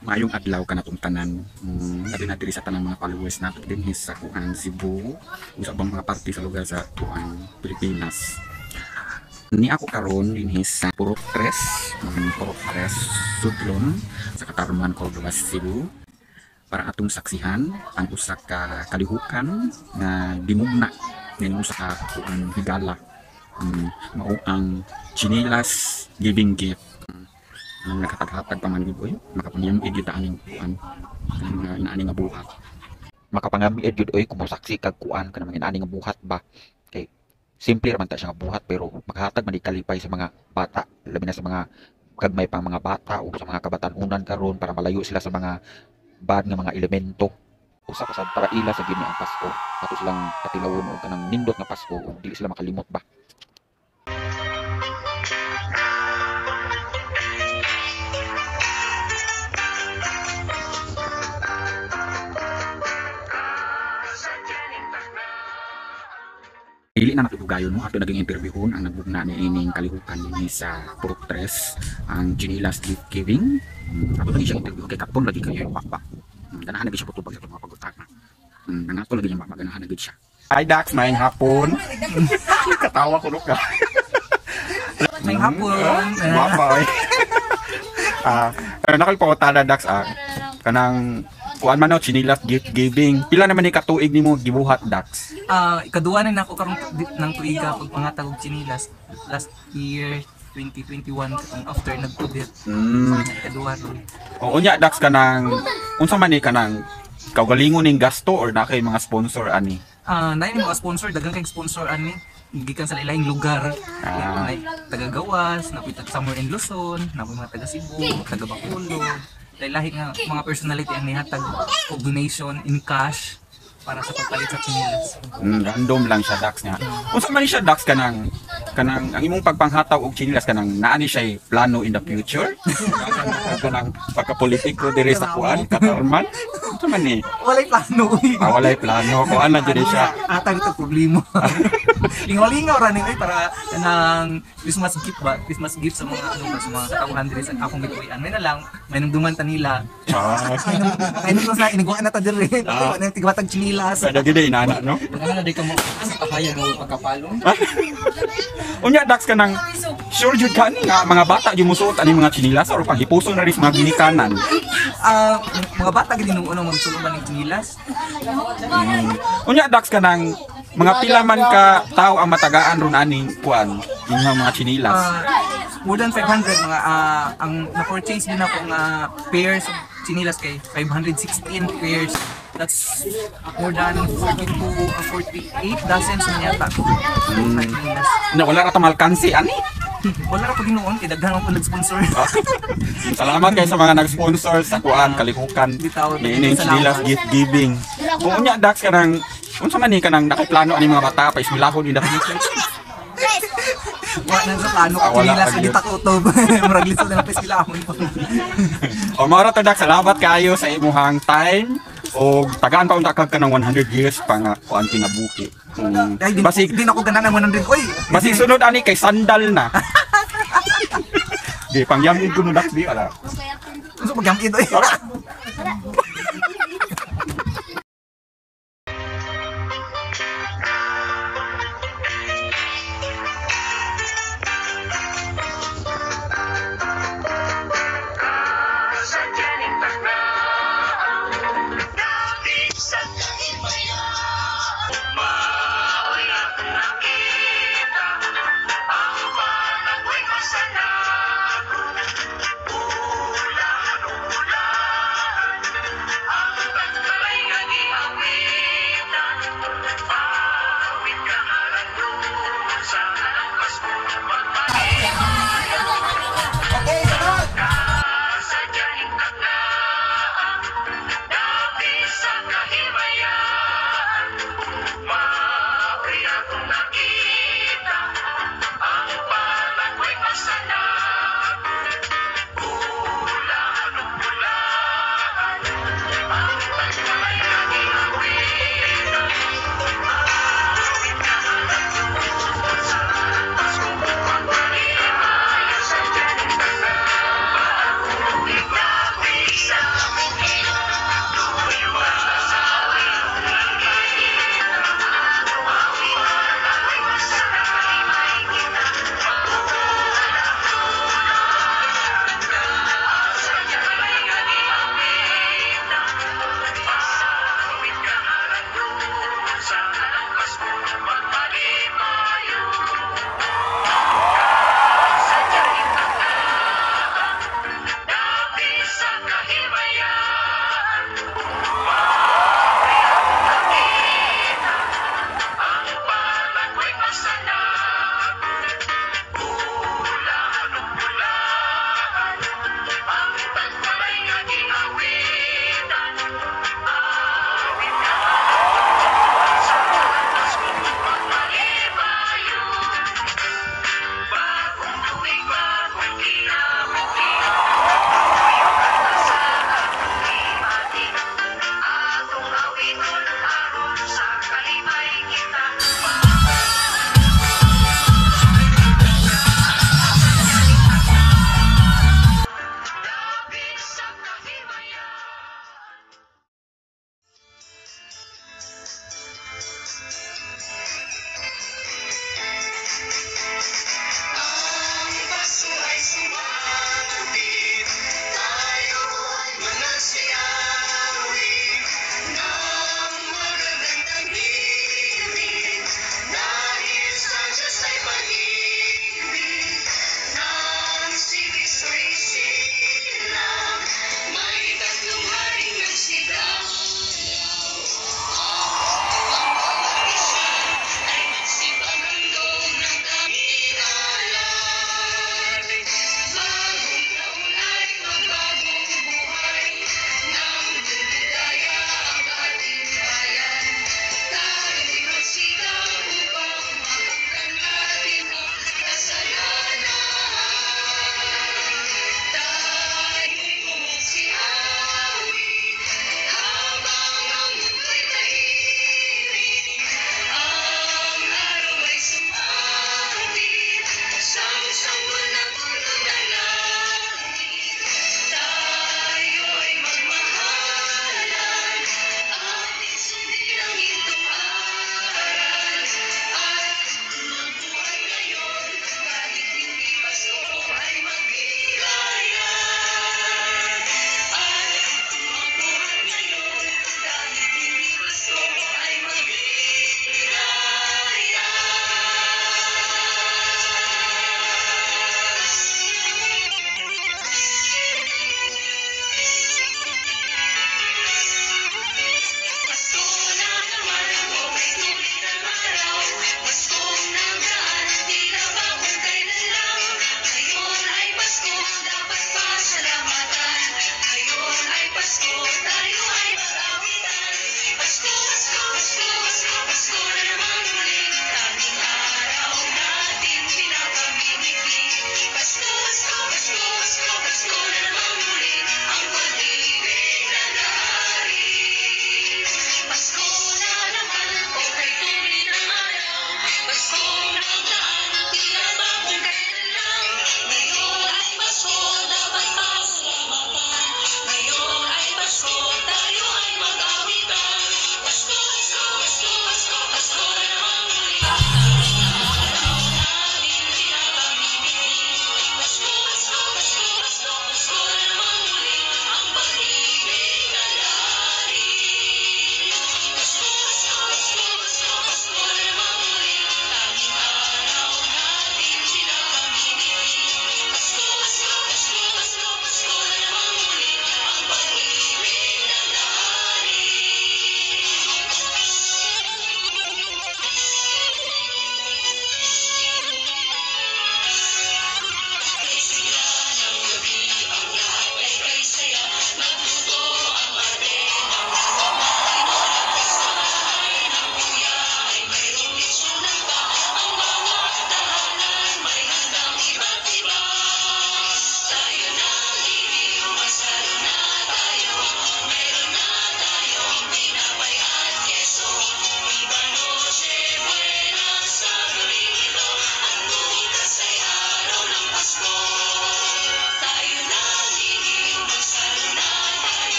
Maayong adlaw kanatong tanan. Labi na diri sa tanang mga followers nato dinhi sa kuan Cebu ug sa ubang mga parte sa lugar sa kuan Pilipinas. Ni ako karon dinhi sa Purok Tres, Purok Tres, Sudlon, sa Katarman, Cordova, Cebu, para atong saksihan ang usa ka kalihukan nga gimugna ning usa ka kuan higala. Mao ang Chinelas Giving Gift. Ang nakataghatag pa man gyud oy, makapangyam-id gyud ta aning kuan, kanang mga inaani nga buhat. Makapangami-id gyud oy kung mosaksi kag kuan kanang mga inaani nga buhat ba, kay simple ra man ta siya nga buhat pero makahatag man kalipay sa mga bata, labi na sa mga gagmay pang mga bata o sa mga kabatan-unan karon para malayo sila sa mga bad nga mga elemento. Usa pa sad para ila sa gini ang Pasko, ato silang patilawon og kanang nindot nga Pasko ug dili sila makalimot ba. Dili na nakibugayon mo ato naging interviewon ang nagbugna ni ining kalihukan dinhi sa Purok Tres, ang Chinelas Gift Giving. Ato lagi siya interview kay kapon lagi kayo yung bakba. Ganahan lagi siya putubag sa atong mga pagutana. Nangato lagi niyang bakba, ganahan lagi siya. Hi Dax, maayong hapon. Katawa ko ka. May hapon. Guwapa oy. Pero nakapangutana Dax kanang kuan man no, Chinelas Gift Giving. Pila naman ni katuig nimo gibuhat, Dax? Ikaduha na nako karong ng tuiga pagpangatag og tsinilas last year 2021, katong after nag-COVID. Ikaduha ron. Oo nya Dax, kanang unsa man ni kanang kaugalingon ning gasto or na kay mga sponsor ani? Naay mga sponsor, daghan kay sponsor ani gikan sa laing lugar. Nay taga Gawas, napoy taga somewhere in Luzon, napoy mga taga Cebu, taga Bacolod. Lahi nga mga personality ang nihatag og donation in cash para sa pagpalit sa tsinilas. Random lang siya Dax nga. Unsa man ni siya Dax, kanang kanang ang imong pagpanghataw og tsinilas, kanang naa ni siya plano in the future? Kanang pagkapolitiko diri sa kuan Katarman? Unsa man ni? Walay plano uy. Walay plano. Kuan lang jud siya. Atang ito problema. Lingaw-lingaw ra ni oy para kanang Christmas gift ba? Christmas gift sa mga ano ba, sa mga katawhan diri sa akong gituoyan. May na lang, may nungduman ta nila. Ay nung sa iniguan na ta diri. Na tigwatag tsinilas. Kada gid inana no. Ano na di ka mo sa kahayag nga pagkapalong? Unya Dax, kanang sure jud ka ni nga mga bata jud musuot ani mga tsinilas or panghipuso na rin sa mga ginikanan? Mga bata gid nung unang magsulong ba ng tsinilas? Unya Dax, kanang mga pila man ka tao ang matagaan ron aning kuan yung mga tsinilas? More than 500 mga ang na-purchase din ako nga pairs of tsinilas kay 516 pairs. That's more than 42 48 dozens na yata. Tsinilas. Na wala ra ta malkansi ani. Wala ra ko ginoon kay daghan man po nag-sponsor. Salamat kay sa mga nag-sponsor sa kuan kalihukan Bitaw, ni ining salamat. tsinilas gift giving. Unya Dax, kanang unsa man ni kanang nakaplano ani mga bata pa eskwelahon in the future? Wala na sa plano ko Wala tsinilas pa hindi gyud. ta kutob. Murag lisod na lang eskwelahon pa. O mao ra to Dax, salamat kaayo sa imuhang time o tagaan pa unta kag kanang 100 years pa nga kuan kinabuhi. Ay, di, Basig di na ako ganahan ng 100. Oy, basig sunod ani kay sandal na. Di pangyamid ko no Dax, di ala. Unsa pagyamid oy.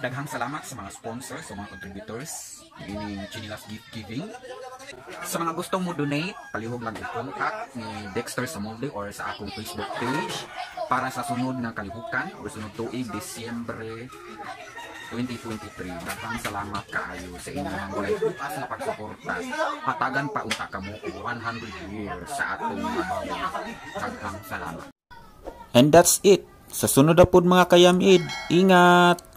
Daghang salamat sa mga sponsors, sa mga contributors ining Chinilas Gift Giving. Sa mga gustong mo donate, palihog lang i-contact ni Dexter Samolde or sa akong Facebook page para sa sunod nga kalihukan or sunod tuig, Disyembre 2023. Daghang salamat kaayo sa inyong walay pukas nga pagsuporta. Hatagan pa unta kamo og 100 years sa atong mabaw. Daghang salamat. And that's it. Sa sunod na pod, mga kayamid. Ingat!